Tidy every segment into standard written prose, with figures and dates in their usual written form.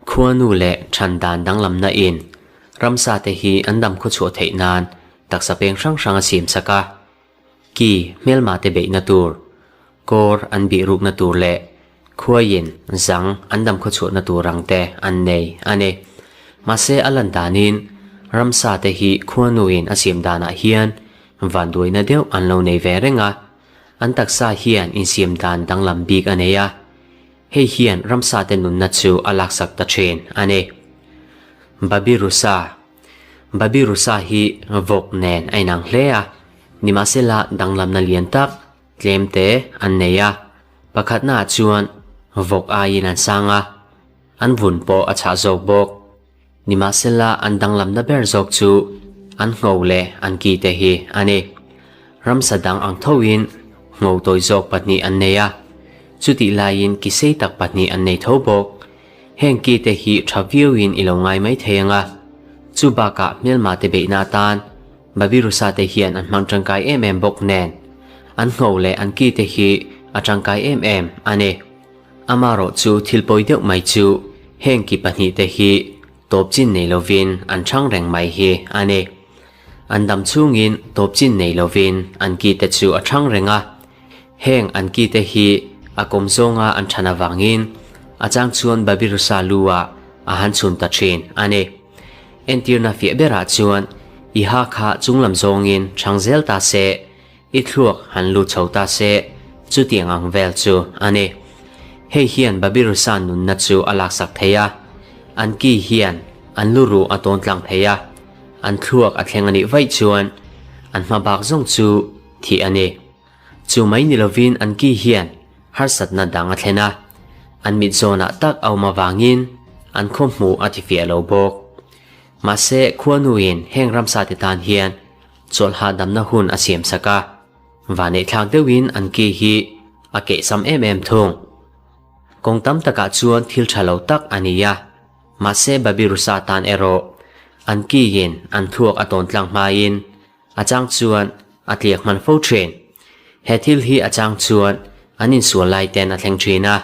Khuanu leh than dan danglamna in ramsa te hi an dam khawchhuah theih nan taksa peng hrang hrang a siam sak a. Ki hmelma te beihna tur, kawr an bih rukna tur leh khuaiin zang an dam khawchhuahna tur ang te an nei a ni. Mahse a lan danin ramsa te hi khuanuin a siam danah hian vanduaina deuh an lo nei ve reng a, an taksa hian insiam dan danglam bik a nei a, hei hian ramsa te nunna chu a laksak ta thin a ni. Babirusa. Babirusa hi vawk nen a inang hle a, nimahsela danglamna lian tak tlem te an nei a. Pakhatnaah chuan vawk aiin an sang a, an vun pawh a chhah zawk bawk. Nimahsela an danglamna ber zawk chu an ngho leh an ki te hi a ni. Ramsa dang ang thoin ngho tawi zawk pahnih an nei a, chutih laiin ki sei tak pahnih an nei tho bawk. Heng ki te hi tha viauin i lo ngai mai thei ang a, chu bakah hmelma te beihna atan Babirusa te hian an hmang tangkai em em bawk nen, an ngho leh an ki te hi a tangkai em em a ni. Amarawh chu thil pawi deuh mai chu heng ki pahnihte hi tawp chin nei lovin an chhang reng mai hi a ni. An dam chhungin tawp chin nei lovin an ki te chu a chhang reng a, heng an ki te hi a kawm zawnga an chhan avangin a chang chuan Babirusa lu ah a han chhun ta thin a ni. Entirna fiah berah chuan i ha kha chunglam zawngin chhang zel ta se, I thluak han lut chho ta se, chutiang ang vel chu a ni. Hei hian Babirusa nunna chu a laksak thei a, an ki hian an lu ruh a tawn tlang thei a, an thluak a thleng a nih vaih chuan an hma bak zawng chu thih a ni. Chu mai ni lovin an ki hian harsatna dang a thlen a, an mit zawnah tak a awm avangin an khawhmuh a tifiah lo bawk. Mahse, khuanuin heng ramsate tan hian Chawlh hahdamna hun a siam sak a, vaneihthlak deuhin an ki hi a kehsam em em thung. Kawng tam takah chuan thil tha lo tak a ni a, mahse Babirusa tan erawh an kiin an thluak a tawn tlang hmain a chang chuan a tliak hman fo thin. He thil hi a chang chuan an insual lai ten a thleng thin a,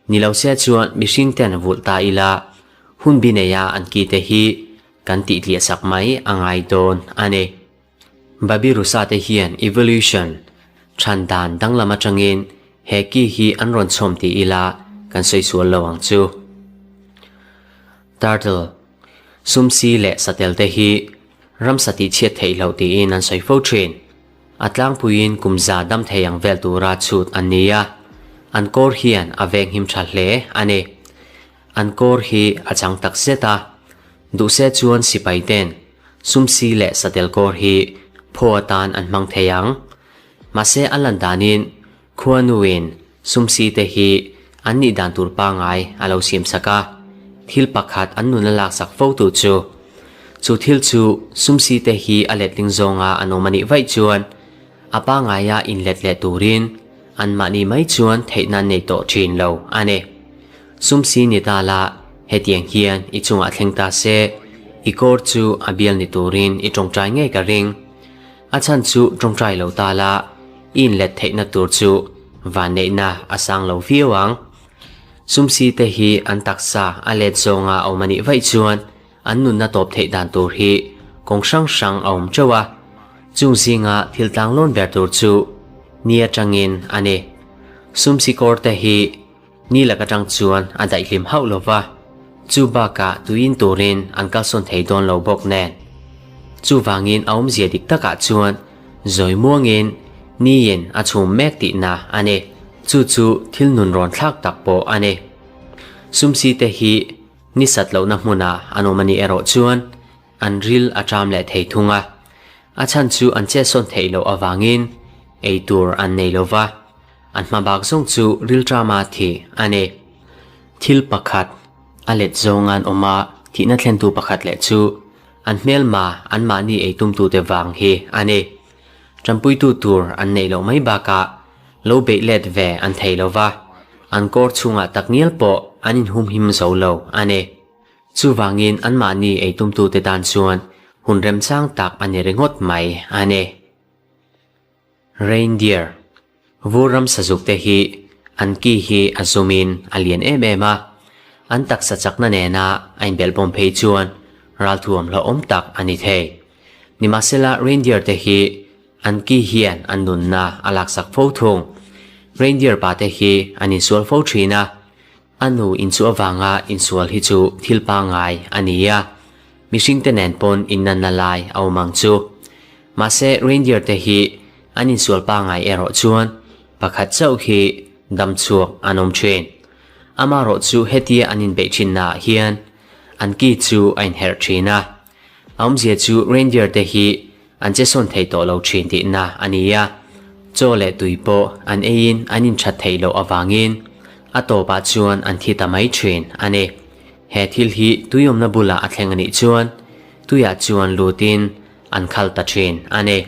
ni lo se chuan mihring ten vulh ta ila hun bi neia an ki te hi Kan tih tliah sak mai a ngai dawn a ni. Babirusa te hian evolution, chhan dan danglam atangin he ki hi an rawn chhawm ti ila kan sawi sual lo ang chu. Turtle, sumsi leh satel te hi ramsa tih chhiat theih loh tiin an sawi fo thin. A tlangpuiin kum za dam thei ang vel tura chhut an ni a, an kawr hian a venghim tha hle a ni. An kawr hi a chang tak zet a, duhse chuan sipai ten sumsi leh satel kawr hi phaw atan an hmang thei ang. Mahse a lan danin khuanuin sumsi te hi an nih dan tur pangai a lo siam sak a, thil pakhat an nun a laksak fo tu chu. Chu thil chu sumsi te hi a letling zawnga an awm a nih vaih chuan a pangaia inlet leh turin anmahni mai chuan theihna an nei tawh thin lo a ni. Sumsi ni ta la, hetiang hian i chungah thleng ta se, i kawr chu a bial ni turin i tawngtai ngei ka ring. A chhan chu tawngtai lo ta la, i inlet theihna tur chu vanneihna a sang lo viau ang. Sumsi te hi an taksa a let zawnga a awm a nih vaih chuan an nunna tawp theih dan tur hi kawng hrang hrang a awm teuh a, chung zinga thil tlanglawn ber tur chu ni atangin a ni. Sumsi kawr te hi Ni lak atang chuan a daihlim hauh lo va, chu bakah tuiin turin an kalsawn thei dawn lo bawk nen. Chuvangin a awmzia dik takah chuan zawi muangin niin a chhum mek tihna a ni. Chu chu thil nun rawn thlak tak pawh a ni. Sumsi te hi ni sat lohna hmunah an awm a nih erawh chuan an ril a ṭam leh thei thung a, a chhan chu an chetsawn theih loh avangin ei tur an nei lo va. An hma bak zawng chu rilṭama thih a ni. Thil pakhat, a let zawng an awm a, thihna thlentu pakhat leh chu an hmelma anmahni ei tumtute vang hi a ni. Ṭanpuitu tur an neih loh mai bakah lo beih let ve an thei lo va, an kawr chhungah takngial pawh an inhumhim zo lo a ni. Chuvangin anmahni ei tumtute tan chuan hun remchang tak a ni ringawt mai a ni. Reindeer, Vur ram sazuk te hi An ki hi a zumin a lian em em a, an taksa chakna nena a inbelhbawm phei chuan ralthuam hlauhawm tak a ni thei. Nimahsela reindeer te hi an ki hian an nunna a laksak fo thung. Reindeer pa te hi an insual fo thin a, a nu inchuh avanga insual hi chu thil pangngai a ni a, mihringte nen pawn innanna lai a awm ang chu. Mahse reindeer te hi an insual pangngai erawh chuan pakhat chauh hi damchhuak an awm thin. Amaherawh chu hetia an inbeih thinnaah hian an ki chu a inherh thin a. A awmzia chu reindeer te hi an che sawn thei tawh lo thin tihna a ni a, chaw leh tui pawh an eiin an inthat theih loh avangin a tawpah chuan an thi ta mai thin a ni. He thil hi tui awmna bulah a thleng a nih chuan tuiah chuan lutin an khal ta thin a ni.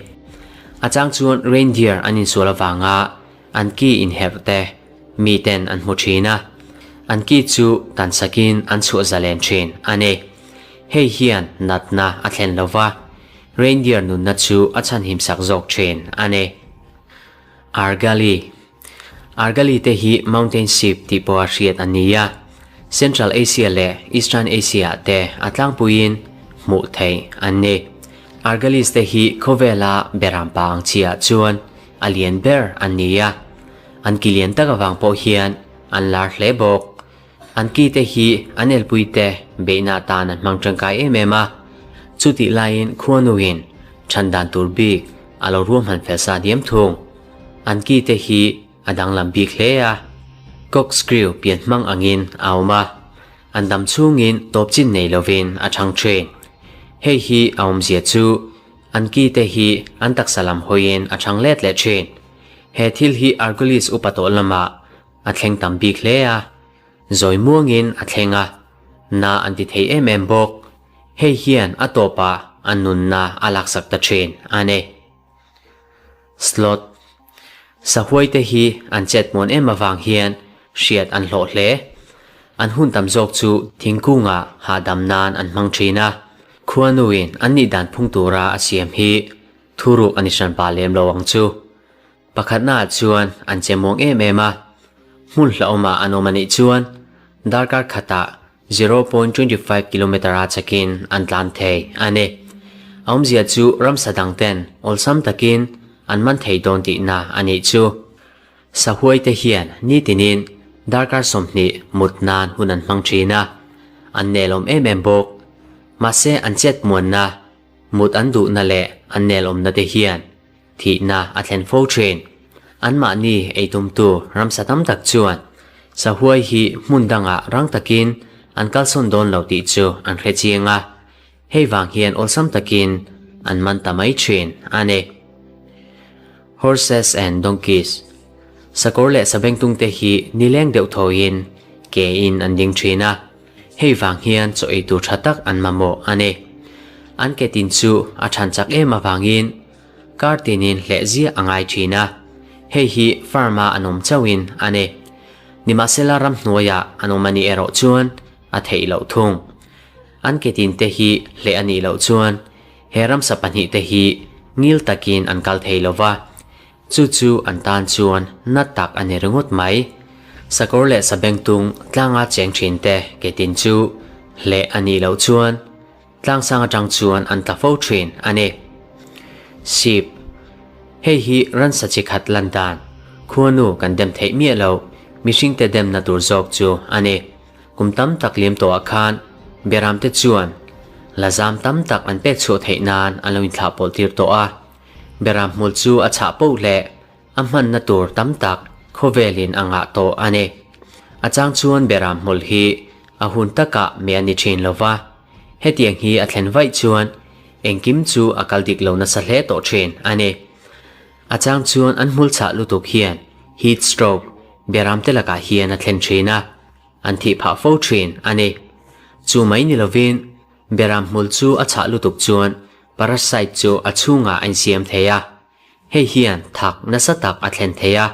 A chang chuan reindeer an insual avanga an ki inherh te miten an hmu thin a, an ki chu tansakin an chhuah zalen thin a ni. Hei hian natna a thlen lo va, reindeer nunna chu a chhanhim sak zawk thin a ni. Argali Argali te hi mountain sheep tih pawha hriat an ni a, Central Asia leh Eastern Asia ah te a tlangpuiin hmuh theih an ni. Argalis te hi khawvela beram pa ang chiah chuan a lian ber an ni a, an ki lian tak avang pawh hian an lar hle bawk. An ki te hi an elpui te beihna atan an hmang tangkai em em a, chutih laiin khuanuin chhan dan tur bik a lo ruahman fel sa diam thung. An ki te hi a danglam bik hle a, corkscrew pian hmang angin a awm a, an dam chhungin tawp chin nei lovin a thang thin. Hei hi a awmzia chu an ki te hi an taksa lam hawiin a thang let leh thin. He thil hi Argolis upa tawh lamah A thleng tam bik hle a, zawi muangin a thleng a, na an ti thei em em bawk. Hei hian a tawpah a nunna a laksak ta thin a ni. Slot Sahuaite hi an chet muan em avang hian hriat an hlawh hle. An hun tam zawk chu thingkungah hahdam nan an hmang thin a, khuanuin an nih dan phung tura a siam hi thuruk a ni hranpa lem lo ang chu. Pakhatnaah chuan an che muang em em a, hmun hlauhawmah an awm a nih chuan darkar khatah 0.25 kilometre a chakin an tlan thei a ni. A awmzia chu ramsa dangten awlsam takin an man thei dawn tihna a nih chu. Sahuaite hian nitinin darkar 20 mut nan hun an hmang thin a, an nelawm em em bawk. Mahse an chet muanna, mut an duhna leh an nelawmna te hian Thihna a thlen fo thin. Anmahni eitumtu ramsa tam tak chuan sahuai hi hmun dangah rang takin an kalsawn dawn lo tih chu an hre chiang a, hei vang hian awlsam takin an man ta mai thin a ni. Horses and Donkeys Sakawr leh sabengtungte hi nileng deuh thawiin ke in an ding thin a, hei vang hian chaw ei tur tha tak an mamawh a ni. An ke tin chu a than chak em avangin Kar tinin hleh ziah a ngai thin a, hei hi farm-a an awm chauhin a ni. Nimahsela ramhnuaiah an awm a nih erawh chuan a theih loh thung. An ke tinte hi hleh a nih loh chuan he ramsa pahnihte hi ngil takin an kal thei lo va, chu chu an tan chuan na tak a ni ringawt mai. Sakawr leh sabengtung tlanga cheng thinte ke tin chu hleh a nih loh chuan Tlangsang atang chuan an tla fo thin a ni. Sheep, Hei hi ransa chi khat lan dan, khuanu kan dem theih miah lo, mihringte demna tur zawk chu a ni. Kum tam tak liam tawhah khan Beramte chuan la zam tam tak an pek chhuah theih nan an lo inthlah pawlh tir tawh a. Beram hmul chu a chhah poh leh a hmanna tur tam tak khawvelin a ngah tawh a ni. A chang chuan Beram hmul hi a hun takah meh a ni thin lo va. Hetiang hi a thlen vaih chuan engkim chu a kal dik lo nasa hle tawh thin a ni. A chang chuan an hmul chhah lutuk hian heat stroke beram te lakah hian a thlen thin a, an thih phah fo thin a ni. Chu mai ni lovin beram hmul chu a chhah lutuk chuan parasite chu a chhungah a insiam thei a, hei hian thak nasa tak a thlen thei a.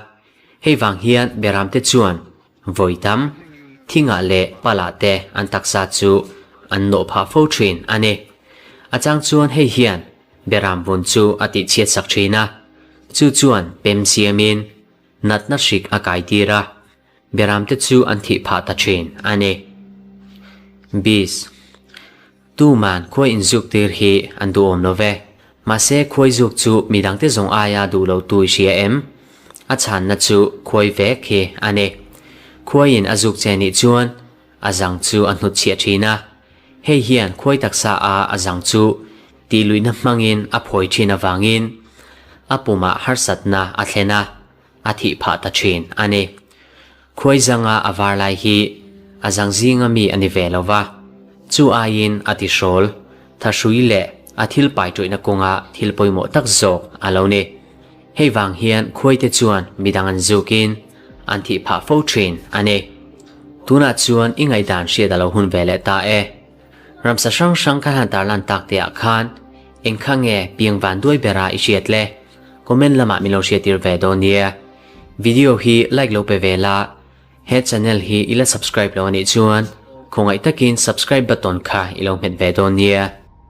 Hei vang hian beramte chuan Vawi tam, thingah leh palah te an taksa chu an nawh phah fo thin a ni. A chang chuan hei hian Beram vun chu a tihchhiat sak thin a, chu chuan pem siamin natna hrik a kai tir a. Beramte chu an thih phah ta thin a ni. Bis. Tuman khuai inzuk tir hi an duhawm lo ve. Mahse khuai zuk chu midangte zawng aia duh lo tu i hria em? A chhanna chu khuai vek hi a ni. Khuaiin a zuk che nih chuan a zang chu a hnutchhiah thin a. Hei hian khuai taksa a a zang chu tihluihna hmangin a phawi thin avangin a pumah harsatna a thlen a, a thih phah ta thin a ni. Khuai zanga a var lai hi a zang zinga mi a ni ve lo va, chu aiin a ti hrawl, thahrui leh a thil paitawihna kawnga thil pawimawh tak zawk a lo ni. Hei vang hian khuaite chuan midang an zukin an thih phah fo thin a ni. Tunah chuan i ngaihdan hriat a lo hun ve leh ta e. Ramsa hrang hrang kan han tarlan tak te ah khan eng kha nge piang van duai bera i hriat le? Comment lamah min lo hriattir ve dawn nia. Video hi like lo pe ve la, he channel hi i la subscribe lo anih chuan khawngaih takin subscribe button kha i lo hmet ve dawn nia.